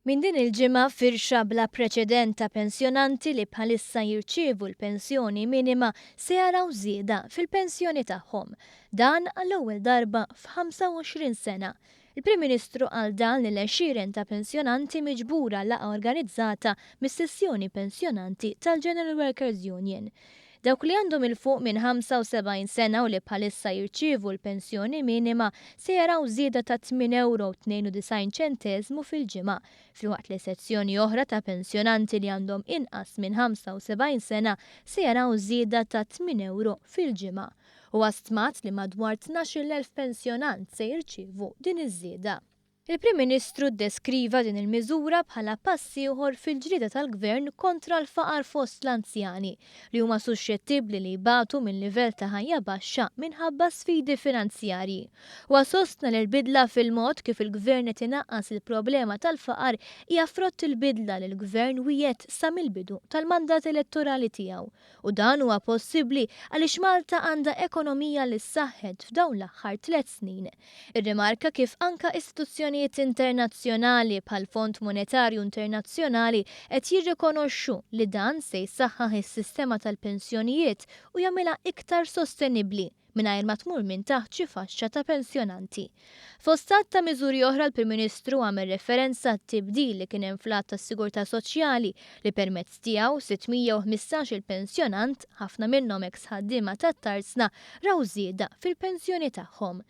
Minn din il-ġimgħa firxa bla preċedent ta' pensjonanti li bħalissa jirċievu l-pensjoni minima se jaraw żieda fil-pensjoni tagħhom. Dan għall-ewwel darba f'25 sena. Il-Prim Ministru qal dan lil għexieren ta' pensjonanti miġbura laqgħa organizzata mis-sessjoni pensjonanti tal-General Workers Union. Dawk li għandhom 'il fuq minn 75 sena u li bħalissa jirċievu l-pensjoni minima se jaraw żieda ta' €8 u 92 ċenteżmu fil-ġimgħa, filwaqt li sezzjoni oħra ta' pensjonanti li għandhom inqas minn 75 sena se jaraw żieda ta' €8 fil-ġimgħa. Huwa stmat li madwar 12,000 pensjonant se jirċievu din iż-żieda. Il-Prim Ministru ddeskriva din il-miżura bħala pass ieħor fil-ġlieda tal-Gvern kontra l-faqar fost l-anzjani, li huma suxxettibbli li jbatu minn livell ta' ħajja baxxa minħabba sfidi finanzjarji. Huwa sostna li l-bidla fil-mod kif il-Gvern qed inaqqas il-problema tal-faqar hija frott il-bidla li l-Gvern wiegħed sa mill-bidu tal-mandat elettorali tiegħu U dan huwa possibbli għaliex Malta għandha ekonomija li ssaħħet f'dawn l-aħħar tlett snin. Irrimarka kif anka istituzzjonijiet internazzjonali bħall-Fond Monetarju Internazzjonali qed jirrikonoxxu li dan se jsaħħaħ is-sistema tal-pensjonijiet u jagħmilha iktar sostenibbli mingħajr ma tmur minn taħt xi faxxa ta' pensjonanti. Fost għadd ta' miżuri oħra l-Prim Ministru għamel referenza għat-tibdil li kien hemm fl-Att tas-Sigurtà Soċjali li permezz tiegħu 615-il pensjonant, ħafna minnhom eks ħaddiema tat-tarzna, raw żieda fil-pensjoni tagħhom.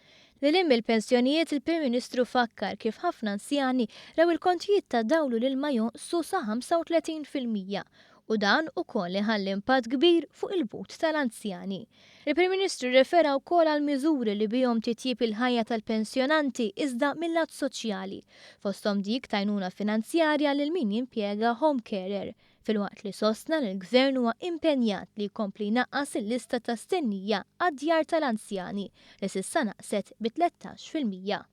Lil hinn mill-pensjonijiet il-Prim Ministru fakkar kif ħafna anzjani raw il-kontijiet ta' dawl u l-ilma jonqsu sa 35% u dan ukoll iħalli impatt kbir fuq il-but tal-anzjani. Il-Prim Ministru rrefera wkoll għal miżuri li bihom titjieb il-ħajja tal-pensjonanti iżda mil-lat soċjali, fosthom dik t'għajnuna finanzjarja lil min jimpjega home carer, filwaqt li sostna li l-Gvern huwa impenjat li jkompli jnaqqas il-lista ta' stennija għad-djar tal-anzjani li s'issa naqset bi 13%.